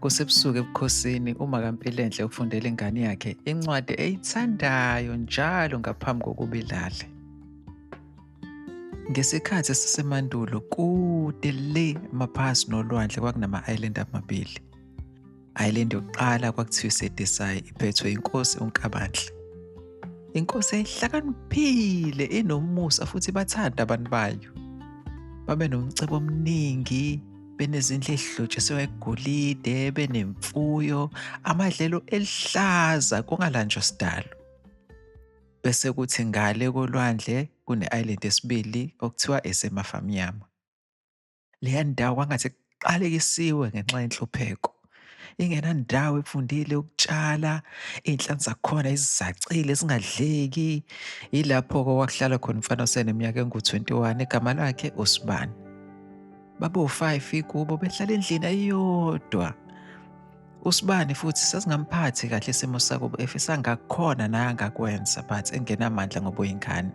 Kusebusuku ebukhosini uma kaMpilenhle ufundela ingane yakhe incwadi eyithandayo njalo ngaphambi kokuba ilale. Ngesikhathi sasemandulo kude le maphakathi nolwandle kwakunama-island amabili. Island yokuqala kwakuthiwa iseDesai iphethwe inkosi uNkabandla. Inkosi yayihlakaniphile inomusa futhi ibathanda abantu bayo. Babe nomcebo omningi, benezindlu ezihlotshiswe ngegolide, benemfuyo, amadlelo elihlaza kungalanjwa sidalo. Bese kuthi ngale kolwandle kune-island yesibili okuthiwa eseMafamnyama. Leya ndawo kwangathi kuqalekisiwe ngenxa yenhlupheko. Ingenandawo efundile yokutshala, iy'nhlanzi zakhona ezizacile zingadleki. Yilapho-ke okwakuhlala khona umfana oseneminyaka engu-21 igama lakhe uSibani. Babewu-five kubo behlala endlini eyodwa. USibani futhi sasingamphathi kahle isimo sakubo efisa ngakhona naye angakwenza but engenamandla ngoba uyingane.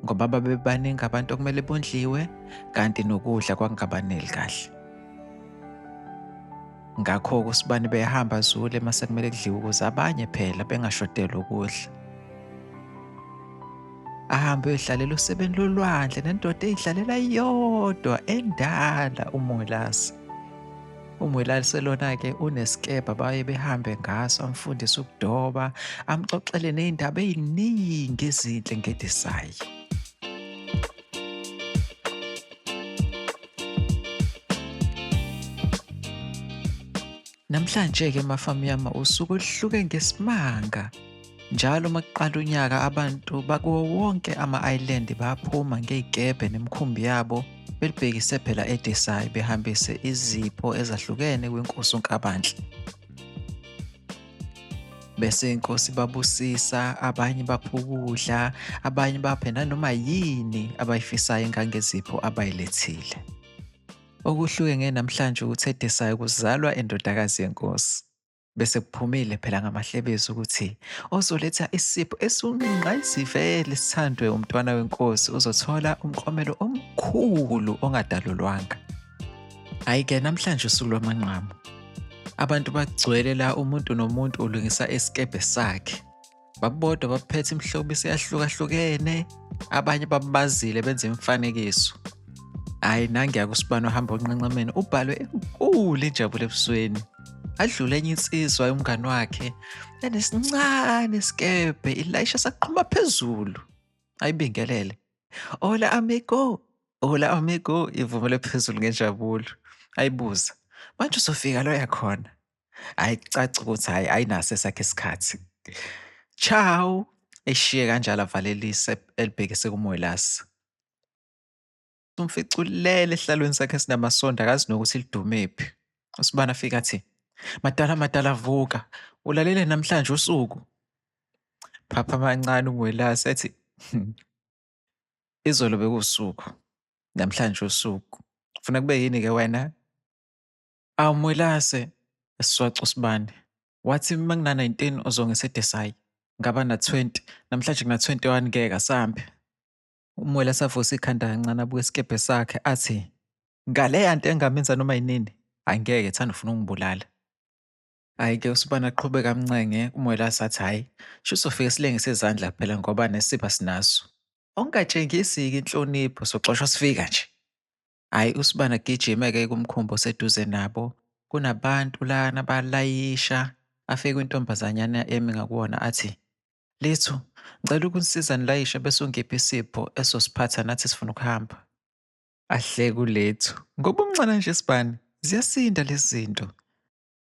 Ngoba babebaningi abantu okumele bondliwe kanti nokudla kwakungabaneli kahle. Ngakho-ke uSibani behamba zule mase kumele kudliwe ukuze abanye phela bengashodelwa ukudla. Ahambe uyohlalela osebeni lolwandle nendoda eyihlalela yodwa endala uMwelase. UMwelase lona-ke unesikebhe abaye behambe ngaso amfundise ukudoba, amxoxele ney'ndaba ey'ningi ezinhle ngeDesayi. Namhlanje-ke Mafamyama usuku oluhluke ngesimanga. Njalo uma kuqala unyaka abantu bakuwo wonke ama-island baphuma ngey'kebhe nemikhumbi yabo belibhekise phela eDesai behambise izipho ezahlukene kwinkosi uNkabandla. Bese inkosi babusisa, abanye bapha ukudla, abanye baphe nanoma yini abayifisayo engangezipho abayilethile. Okuhluke ngenamhlanje ukuthi eDesai kuzalwa indodakazi yenkosi. Bese kuphumile phela ngamahlebezi ukuthi ozoletha isipho esingqayizivele sithandwe umntwana wenkosi uzothola umklomelo omkhulu ongadalulwanga. Hhayi-ke namhlanje usuku lwamanqamu. Abantu bagcwele la umuntu nomuntu ulungisa isikebhe sakhe. Babodwa baphethe imihlobiso eyahlukahlukene, abanye babazile benza imifanekiso. Hhayi nangiya kusibani ohamba onqenqemeni ubhalwe enkulu injabulo ebusweni. Adlule enye insizwa yomngani wakhe enesincane isikebhe ilayisha saqhuma phezulu. Ayibingelele. Hola amigo, hola amigo, ivumele phezulu ngenjabulo. Ayibuza, manje uzofika loya khona. Hhayi kucace ukuthi hhayi ayinaso esakhe isikhathi. Ciao, eshiye kanjalo avalelise elibhekise kuMwelase. Umfica ulele esihlalweni sakhe esinamasondo akazi nokuthi lidumephi. USibani afike athi, madala madala vuka, ulalele namhlanje usuku. Phapha amancane uMwelase ethi, izolo bekuwusuku, namhlanje usuku. Ufuna kube yini-ke wena? Awu Mwelase, esiswaca uSibani. Wathi uma ngina-19 uzongisa eDesai. Ngaba na-20, namhlanje ngina-21 ngeke asambe. UMwelase avuse ikhanda kancane abuke isikebhe sakhe athi, ngaleya nto engamenza noma yinini, angeke thanda ufuna ukungibulala. Hhayi-ke uSibani aqhubeke amncenge, uMwelase athi hhayi, sho uzofike silengise izandla phela ngoba nesipha sinaso. Ungatshengisi-ke inhlonipho, soxoshwa sifika nje. Hhayi uSibani agijime-ke kumkhumbi oseduze nabo. Kunabantu lana balayisha, afike kwintombazanyana emi ngakuwona athi, Lethu, ngicela ukunisiza nilayishe bese ungipha isipho esizosiphatha nathi sifuna ukuhamba. Ahleke uLethu, ngoba umncane nje Sibani, ziyasinda lezi zinto.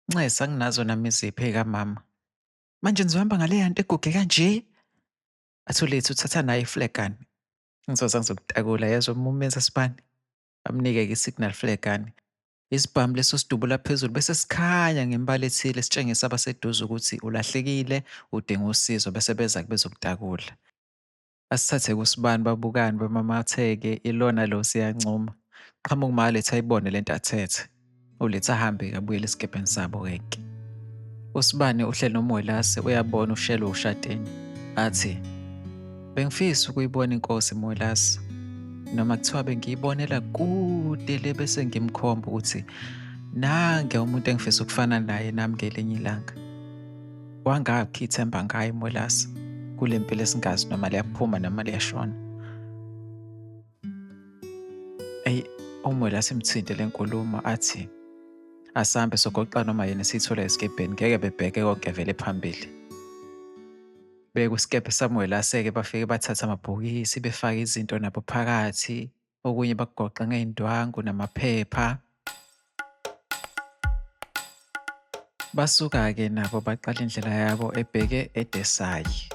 Nxese anginazo nami izipho ey'kamama. Manje nizohamba ngaleya nto eguge kanje? Athi uLethu uthatha naye iflegani. Ngizoza ngizokutakula yezwa umumeza Sibani. Amnike-ke i-signal flegani. Isibhamu leso sidubula phezulu bese sikhanya ngembala ethile sitshengisa abaseduze ukuthi ulahlekile udinga usizo bese beza bezokutakula. Asithathe kuSibani babukane bamamatheke ilona lo siyancuma. Qhamuka uMaletha ayibone lento athethe. ULetha ahambe-ke abuyele esikebheni sabo-ke ke. USibani uhleli noMwelase uyabona ushelwe ushatini. Athi, bengifisa ukuyibona inkosi Mwelase. Noma kuthiwa bengiyibonela kude le bese ngimkhomba ukuthi Nange umuntu engifisa ukufana naye nami ngelinye ilanga. Wangakhi ithemba ngaye Mwelase kule mpilo esingazi noma liyaphuma noma liyashona. Eyi, uMwelase imthinte le nkulumo athi asambe sogoqa noma yini siyithola esikebheni, ngeke bebheke konke vele phambili. Bekusikebhe saMwelase-ke bafike bathathe amabhokisi befake izinto nabo phakathi, okunye bakugoqe ngey'ndwangu namaphepha. Basuka-ke nabo baqala indlela yabo ebheke eDesayi.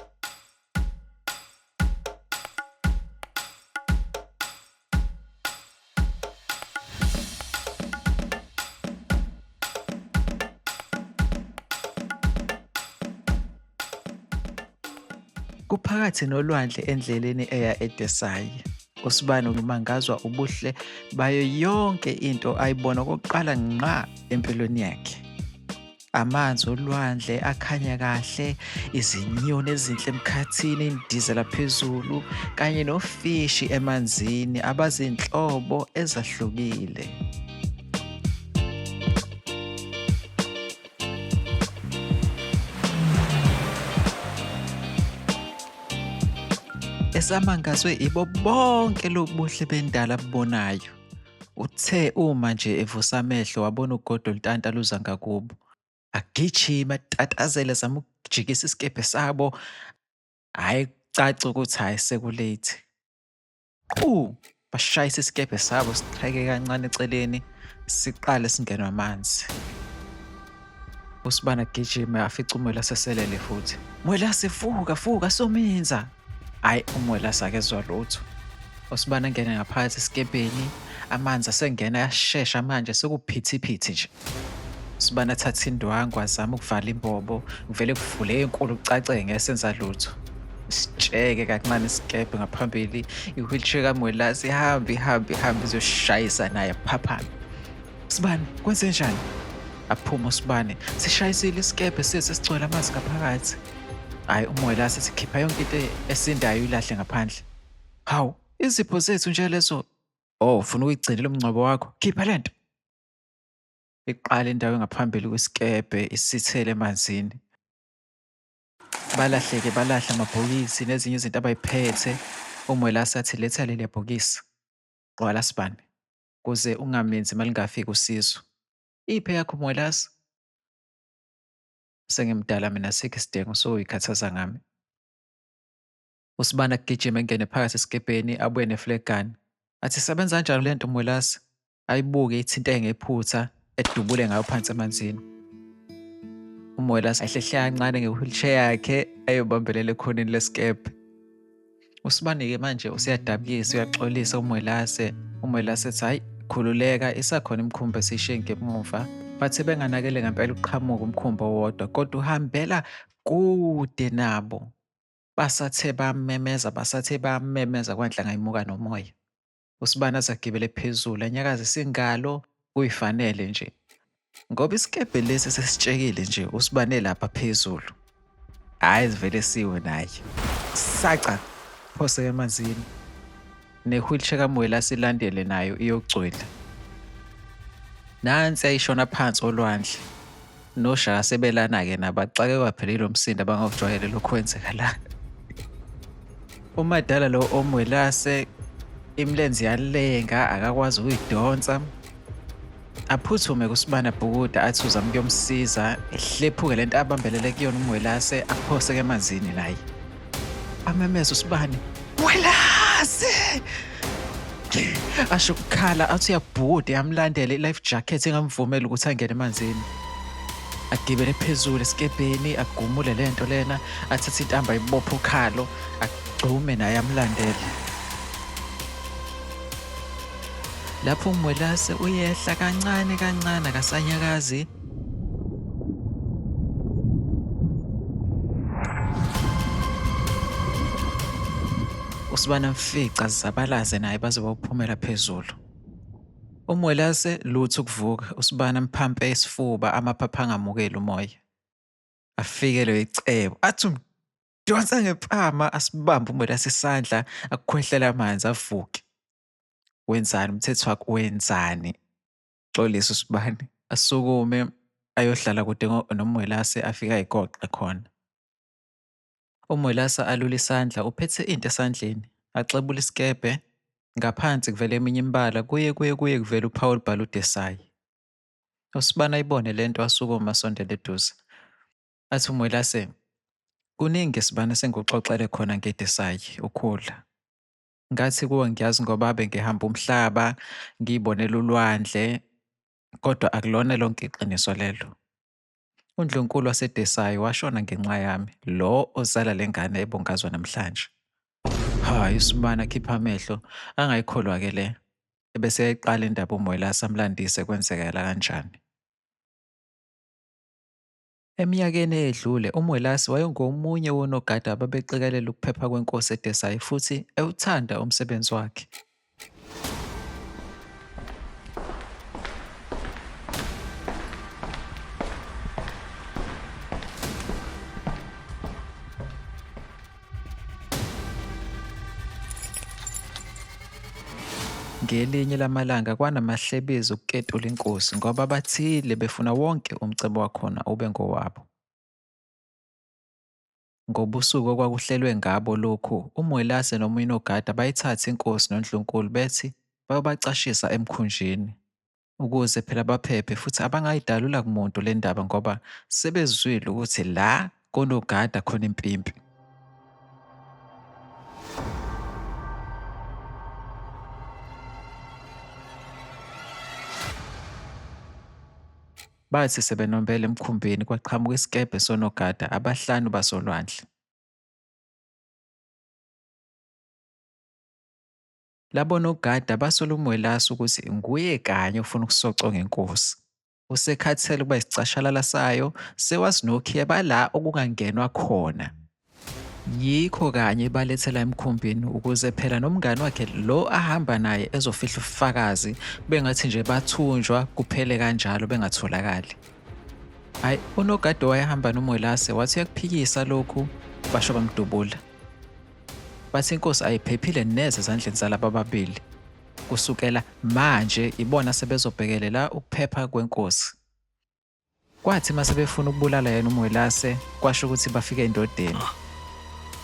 Kuphakathi nolwandle endleleni eya eDesayi. USibani umangazwa ubuhle bayo yonke into ayibona okokuqala ngqa empilweni yakhe. Amanzi olwandle akhanya kahle, izinyoni ezinhle emkhathini indizela phezulu kanye nofishi emanzini abazinhlobo ezahlukile. Esamangazwe ibo bonke lobuhle bendalo abubonayo. Uthe uma nje evusa amehlo wabona ugodo olutanta luza ngakubo. Agijima atatazele azama ukujikisa isikebhe sabo. Hhayi kucace ukuthi hhayi seku-late. Qhu! Bashayisa isikebhe sabo siqheke kancane eceleni siqale singenwe amanzi. USibani agijime afice uMwelase eselele futhi. Mwelase vuka vuka sominza. Hhayi uMwelase akezwa lutho. USibani angene ngaphakathi esikebheni, amanzi asengena ayashesha manje sekuphithiphithi nje. USibani athathe indwangu azame ukuvala imbobo, kuvele kuvule enkulu kucace ngeke senza lutho. Sitsheke kancane isikebhe ngaphambili, i-wheelchair kaMwelase ihambe ihambe ihambe izoshayisa naye aphaphame. Sibani, kwenzenjani? Aphume uSibani, sishayisile isikebhe sethu esigcwele amanzi ngaphakathi. Hhayi uMwelase sikhipha yonke into esindayo ilahle ngaphandle. Hawu, izipho zethu nje lezo. Oh, ufuna ukuyigcinela umngcwabo wakho? Khipha lento. Iqala indawo engaphambili kwesikebhe isithele emanzini. Balahleke balahla amabhokisi nezinye izinto abayiphethe. UMwelase athi letha leliya bhokisi. Gqwala Sibani, kuze ungamenzi uma lingafiki usizo. Iphi eyakho Mwelase? Sengimdala mina asikho isidingo sokuyikhathaza ngami. USibani agijime engene phakathi esikebheni abuye ne-flare gun. Athi isebenza kanjani le nto Mwelase? Ayibuke ithinteke ngephutha edubule ngayo phansi emanzini. UMwelase ahlehle kancane nge-wheelchair yakhe ayobambelela ekhoneni lesikebhe. USibani-ke manje useyadabukisa uyaxolisa uMwelase. UMwelase ethi hhayi khululeka isakhona imikhumbi esiyishiye ngemuva. Bathe benganakele ngempela uqhamuka umkhumbi owodwa kodwa uhambela kude nabo. Basathe bamemeza basathe bamemeza kwanhlanga imuka nomoya. USibani aze agibele phezulu anyakazise ingalo kuyifanele nje. Ngoba isikebhe lesi sesitshekile nje uSibane lapha phezulu. Hhayi sivele siwe naye. Saca phoseke emanzini. Ne-wheelchair kaMwelase silandele nayo iyogcwila. Nansi ayishona phansi olwandle. Noshaka sebelana-ke nabo axakekwa phela yilo msindo abangawujwayele lokhu kwenzeka la. Umadala lo oMwelase imilenze iyalenga akakwazi ukuyidonsa. Aphuthume kuSibani abhukuda athi uzama ukuyomsiza ehlephuke lento abambelele kuyona uMwelase aphoseke emanzini naye. Amemeze uSibani, Mwelase! Asho ukukhala athi uyabhukuda yamlandela i-life jacket engamvumeli ukuthi angene emanzini. Agibele phezulu esikebheni agumule lento lena athathe intambo ayibophe ukhalo agxume naye amlandele. Lapho uMwelase uyehla kancane kancane akasanyakazi. USibani amfica azabalaze naye baze bawuphumela phezulu. UMwelase lutho ukuvuka, uSibani amphampe isifuba amaphaphu angamukeli umoya. Afikelwe icebo athi umdonsa ngempama asibambe uMwelase isandla akukhwehlela amanzi avuke. Wenzani umthetho wakho wenzani? Xolisa uSibani. Asukume ayohlala kude noMwelase afike ayigoqe khona. UMwelase alule isandla uphethe into esandleni, axebule isikebhe, ngaphansi kuvela eminye imibala, kuye kuye kuye kuvele uphawu olubhalwe uDesai. USibani ayibone le nto asukume asondele eduze. Athi uMwelase, kuningi Sibani esengikuxoxele khona ngeDesai ukhula. Ngathi kuwe ngiyazi ngoba bengihamba umhlaba, ngiyibonela ulwandle, kodwa akulona lonke iqiniso lelo. UNdlunkulu waseDesai washona ngenxa yami, lo ozala le ngane ebungazwa namhlanje. Hhayi, uSibani akhiphe amehlo, angayikholwa-ke le. Ebese eyayiqala indaba uMwelase amlandise kwenzekela kanjani. Eminyakeni eyedlule, uMwelase wayengomunye wonogada ababeqikelela ukuphepha kwenkosi eDesai futhi ewuthanda umsebenzi wakhe. Ngelinye lamalanga kwanamahlebezi okuketula inkosi ngoba abathile befuna wonke umcebo wakhona ube ngowabo. Ngobusuku okwakuhlelwe ngabo lokhu, uMwelase nomunye unogada bayithatha inkosi noNdlunkulu bethi bayobacashisa emkhunjini ukuze phela baphephe futhi abangayidalula kumuntu le ndaba ngoba sebezwile ukuthi la konogada khona impimpi. Bathi sebenombele emkhumbini kwaqhamuka isikebhe sonogada abahlanu basolwandle. Labo nogada basola uMwelase ukuthi nguye kanye ofuna ukusoconga inkosi. Usekhathele ukuba isicashalala sayo, sewazi nokhiye bala okungangenwa khona. Yikho kanye balethela emkhumbini ukuze phela nomngani wakhe lo ahamba naye ezofihla ubufakazi bengathi nje bathunjwa kuphele kanjalo bengatholakali. Hhayi, unogada owayehamba noMwelase wathi uyakuphikisa lokhu, basho bamdubula. Bathi inkosi ayiphephile neze ezandleni zalaba ababili. Kusukela manje ibona sebezobhekelela ukuphepha kwenkosi. Kwathi uma sebefuna ukubulala yena uMwelase kwasho ukuthi bafike endodeni.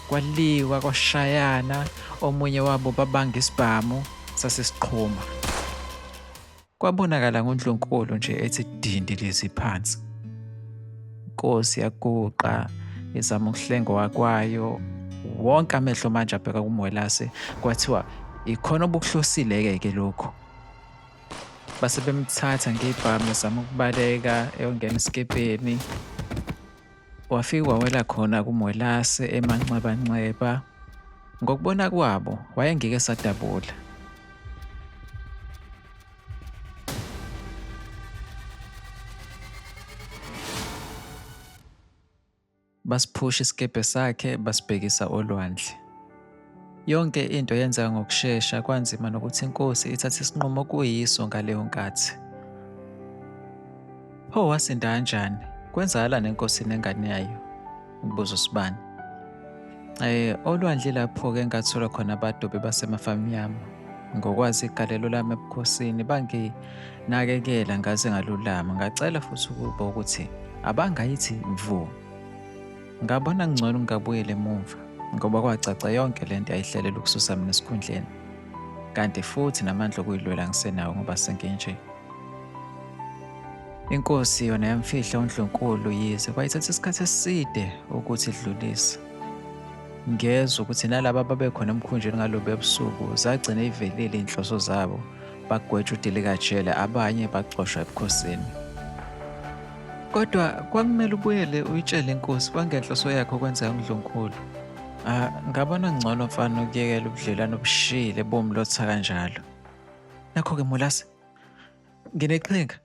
Kwaliwa kwashayana, omunye wabo babanga isibhamu sase siqhuma. Kwabonakala ngoNdlunkulu nje ethi dindilizi phansi. Inkosi yaguqa izama ukuhlenga owakwayo. Wonke amehlo manje abheka kuMwelase kwathiwa ikhona obukuhlosile-ke ke lokhu. Base bemthatha ngebhamu ezama ukubaleka eyongena esikebheni. Wafike wawela khona kuMwelase emanxebanxeba. Ngokubona kwabo wayengeke esadabula. Basiphusha isikebhe sakhe basibhekisa olwandle. Yonke into yenzeka ngokushesha kwanzima nokuthi inkosi ithathe isinqumo kuyiso ngaleyo nkathi. Pho wasinda kanjani? Kwenzakalani enkosini nengane yayo? Kubuza uSibani. Olwandle lapho-ke engathola khona abadobi basemafamnyama. Ngokwazi igalelo lami ebukhosini banginakekela ngaze ngalulama. Ngacela futhi ukuba ukuthi abangayithi vu. Ngabona kungcono ngingabuyela emumva ngoba kwacaca yonke le nto yayihlelela ukususa mina esikhundleni. Kanti futhi namandla okuyilwela ngisenawo ngoba senginje. Inkosi yona yamfihla uNdlunkulu yize kwayithatha isikhathi eside ukuthi idlulise. Ngezwa ukuthi nalaba ababekhona emkhunjini ngalobuya busuku zagcina ivelile iy'nhloso zabo, bagwetshwa udilikajele abanye baxoshwa ebukhosini. Kodwa kwakumele ubuyele uyitshele inkosi kwangenhloso yakho okwenzeka kuNdlunkulu. Ah, ngabona ngcono mfana ukuyekela ubudlelwano obushile bomlotha kanjalo. Nakho-ke Mulase, ngineqhinga.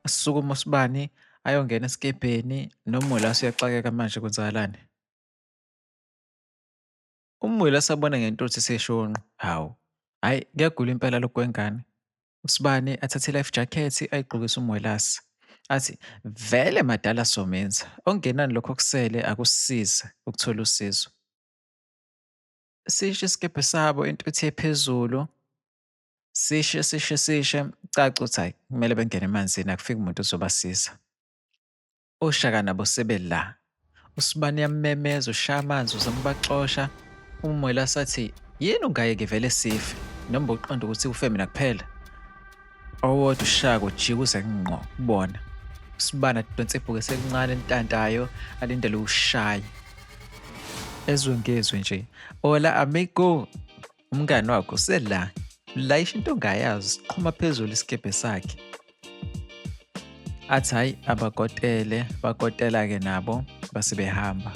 Asukuma uSibani ayongena esikebheni noMwelase uyaxakeka manje kwenzakalani. UMwelase abone ngentuthu isishunqa. Hawu, hhayi kuyagula impela lokhu kwengane. USibani athathe i-life jacket ayigqokise uMwelase. Athi vele madala somenza, okungenani lokho okusele akusisize ukuthola usizo. Sisho isikebhe sabo intuthu ephezulu. Sishe sishe sishe, caca ukuthi hhayi kumele bengene emanzini akufiki muntu ozobasiza. Oshaka nabo sebela. USibani uyamemeza, ushaya amanzi, uzama ukubaxosha. UMwelase athi, yini ungayeki vele sife noma uqonda ukuthi kufe mina kuphela. Owodwa ushaka ujika uze ngqo kubona. USibani adonse ibhokisi elincane elintantayo alindele ukushaya. Ezwe ngezwe nje, Hola amigo. Umngani wakhe usela layisha into ongayazi siqhuma phezulu isikebhe sakhe. Athi hhayi abakotele, bakotela-ke nabo base behamba.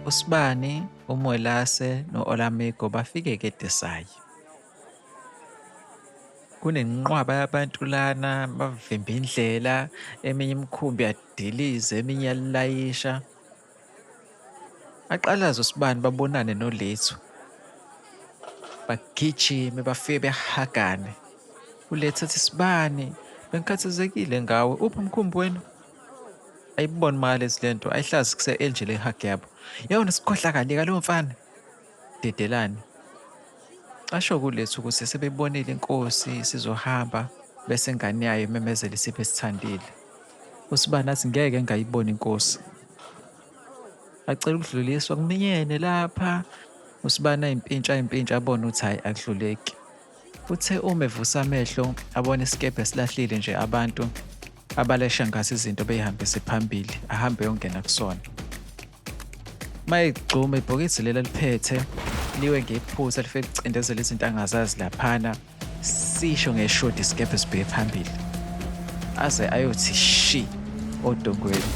USibani, uMwelase no-Olamigo bafike-ke eDesai. Kunenqwaba yabantu lana bavimba indlela, eminye imikhumbi iyadiliza, eminye iyalayisha. Aqalaze uSibani babonane noLethu. Bagijime bafike behagane. ULethu athi Sibani, bengikhathazekile ngawe, uphi umkhumbi wenu? Ayibone uMakalezi le nto, ayihlazi kuse-Angel ehug yabo. Yewona sikhohlakali kalowo mfana. Dedelani. Asho kuLethu ukuthi sebebonile inkosi sizohamba bese ingane yayo imemezele isipho esithandile. USibani athi ngeke ngayibona inkosi. Acela ukudluliswa kuminyene lapha. USibani ayimpintsha ayimpintsha abone ukuthi hhayi akudluleki. Uthe uma evusa amehlo abone isikebhe esilahlile nje abantu abalesha ngaso izinto beyihambise phambili ahambe yongena kusona. Mayegxuma ibhokisi leli aliphethe liwe ngephutha lifike licindezela izinto angazazi laphana sisho ngeshodi isikebhe sibheke phambili aze ayothi shi odongweni.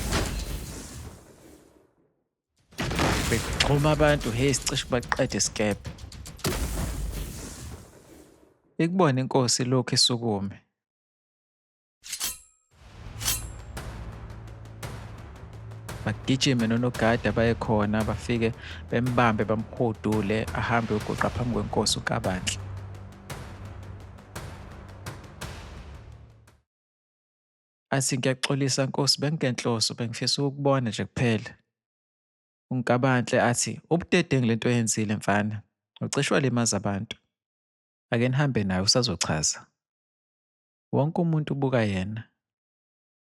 Bexhuma abantu hey sicishe baqede isikebhe. Ikubona inkosi lokhu isukume. Bagijime nonogada baye khona bafike bembambe bamhudule ahambe uguqa phambi kwenkosi uKabanhle. Athi ngiyaxolisa nkosi bengingenhloso bengifisa ukukubona nje kuphela. UNkabanhle athi ubudedengu lento oyenzile mfana ucishe walimaza abantu. Ake nihambe naye usazochaza. Wonke umuntu ubuka yena.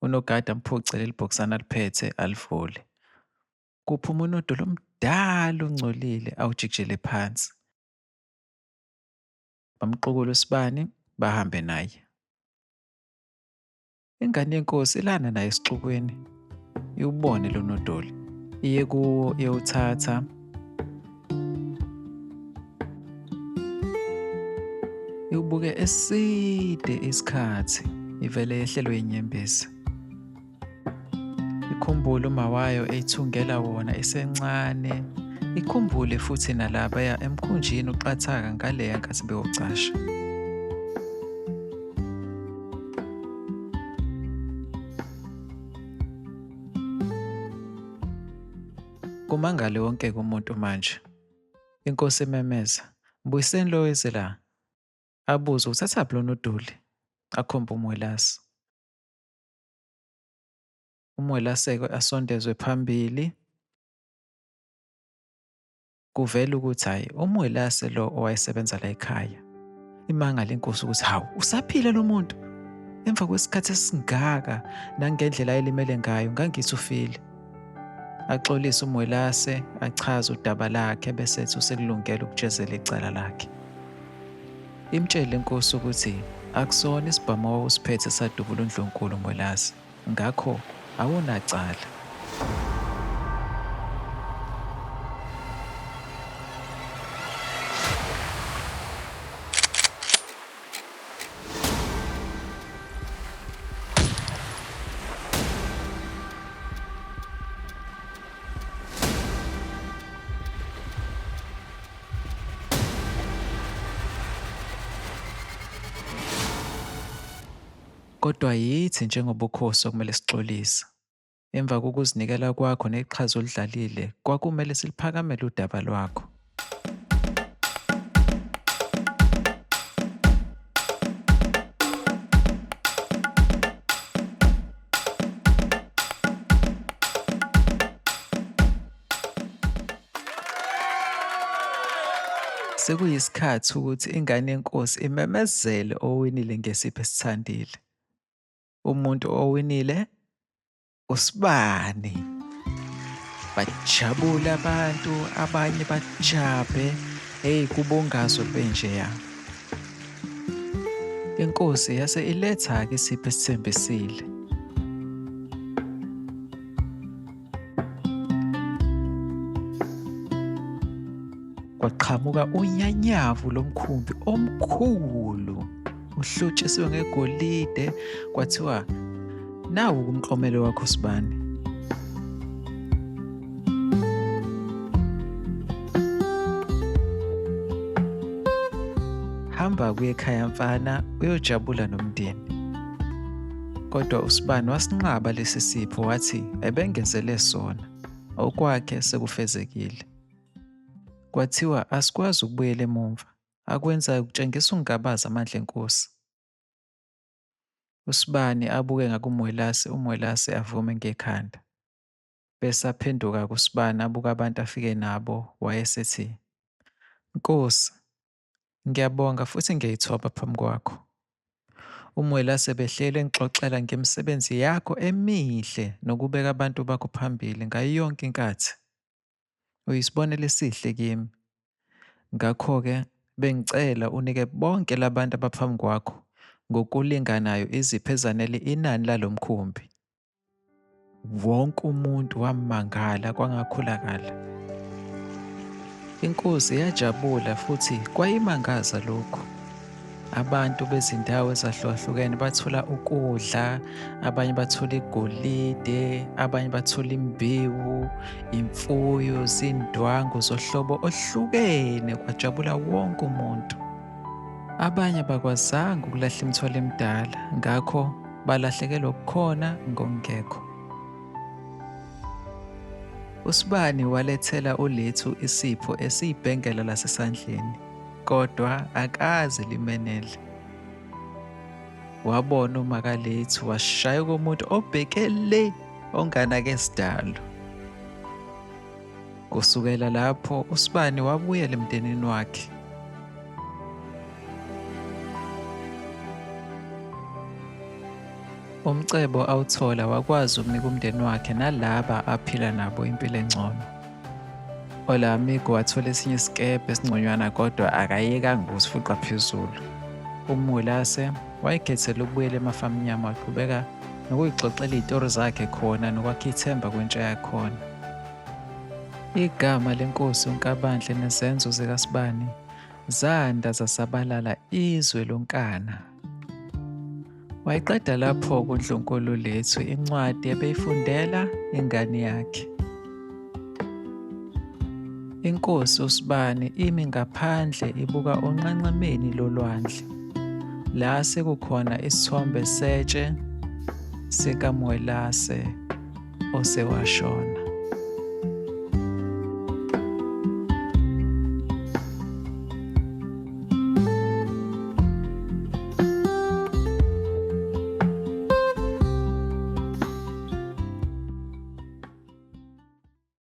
Unogada amphuce leli bhokisana aliphethe alivule. Kuphuma unodoli omdala ongcolile awujikijele phansi. Bamqukule uSibani bahambe naye. Ingane yenkosi ilana naye esixukwini iwubone lo nodoli iye kuwo iyowuthatha iwubuke eside isikhathi ivele yehlelwe inyembezi ikhumbule uma wayo eyithungela wona isencane ikhumbule futhi nalabaya emkhunjini uqathaka ngaleya nkathi bewucasha. Kumangale wonke-ke umuntu manje. Inkosi imemeza, mbuyiseni lo weze la. Abuze uthathaphi lona uduli? Akhombe uMwelase. UMwelase-ke asondezwe phambili. Kuvela ukuthi hhayi uMwelase lo owayesebenza la ekhaya. Imangala inkosi ukuthi hawu usaphila lo muntu emva kwesikhathi esingaka nangendlela ayelimele ngayo ngangithi ufile. Axolise uMwelase achaze udaba lakhe bese ethi usekulungele ukujezela icala lakhe. Imtshele inkosi ukuthi akusona isibhamu owawusiphethe sadubula uNdlunkulu Mwelase. Ngakho awunacala. Kodwa yithi njengobukhosi okumele sixolise. Emva kokuzinikela kwakho neqhaza olidlalile, kwakumele siluphakamele udaba lwakho. Sekuyisikhathi ukuthi ingane yenkosi imemezele owinile ngesipho esithandile. Umuntu owinile usibani. Bajabule abantu, abanye bajabhe, hey kubungazwe benjeya. Inkosi yase iletha-ke isipho esithembisile. Kwaqhamuka unyanyavu lomkhumbi omkhulu uhlotshisiwe ngegolide, kwathiwa nawu kumklomelo wakho Sibani. Hamba kuye ekhaya mfana uyojabula nomndeni. Kodwa uSibani wasinqaba lesi sipho wathi ebengezele sona, okwakhe sekufezekile. Kwathiwa asikwazi ukubuyela emumva, akwenzayo kutshengisa ukungabaza amandla enkosi. USibani abuke ngakuMwelase, uMwelase avume ngekhanda. Bese aphenduka kuSibani abuke abantu afike nabo wayesethi, Nkosi, ngiyabonga futhi ngiyayithoba phambi kwakho. UMwelase behleli engixoxela ngemisebenzi yakho emihle nokubeka abantu bakho phambili ngayo yonke inkathi. Uyisibonelo esihle kimi. Ngakho-ke bengicela unike bonke labantu abaphambi kwakho ngokulinganayo izipho ezanele inani lalo mkhumbi. Wonke umuntu wamangala kwangakhulakala. Inkosi yajabula futhi kwayimangaza lokhu. Abantu bezindawo ezahlukahlukene bathola ukudla, abanye bathola igolide, abanye bathola imbewu, imfuyo, zindwangu zohlobo ohlukene, kwajabula wonke umuntu. Abanye abakwazanga ukulahla imithwalo emidala, ngakho balahlekelwa okukhona ngokungekho. USibani walethela uLethu isipho esiyibhengela lasesandleni, kodwa akaze limenele. Wabona uMakalethu washaya komuntu obheke le onganake sidalo. Kusukela lapho uSibani wabuyela emndenini wakhe. Umcebo awuthola wakwazi ukunika umndeni wakhe nalaba aphila nabo impilo engcono. Hola amigo wathola esinye isikebhe esingconywana kodwa akayekanga ukusifuqa phezulu. UMwelase wayekhethela ukubuyela emafamnyama waqhubeka nokuyixoxela iy'tori zakhe khona nokwakha ithemba kwentsha yakhona. Igama lenkosi uNkabandle nezenzo zikaSibani zanda zasabalala izwe lonkana. Wayiqeda lapho kuNdlunkulu Lethu incwadi ebeyifundela ingane yakhe. Inkosi uSibani imi ngaphandle ibuka onqenqemeni lolwandle. La sekukhona isithombe setshe sikaMwelase osewashona.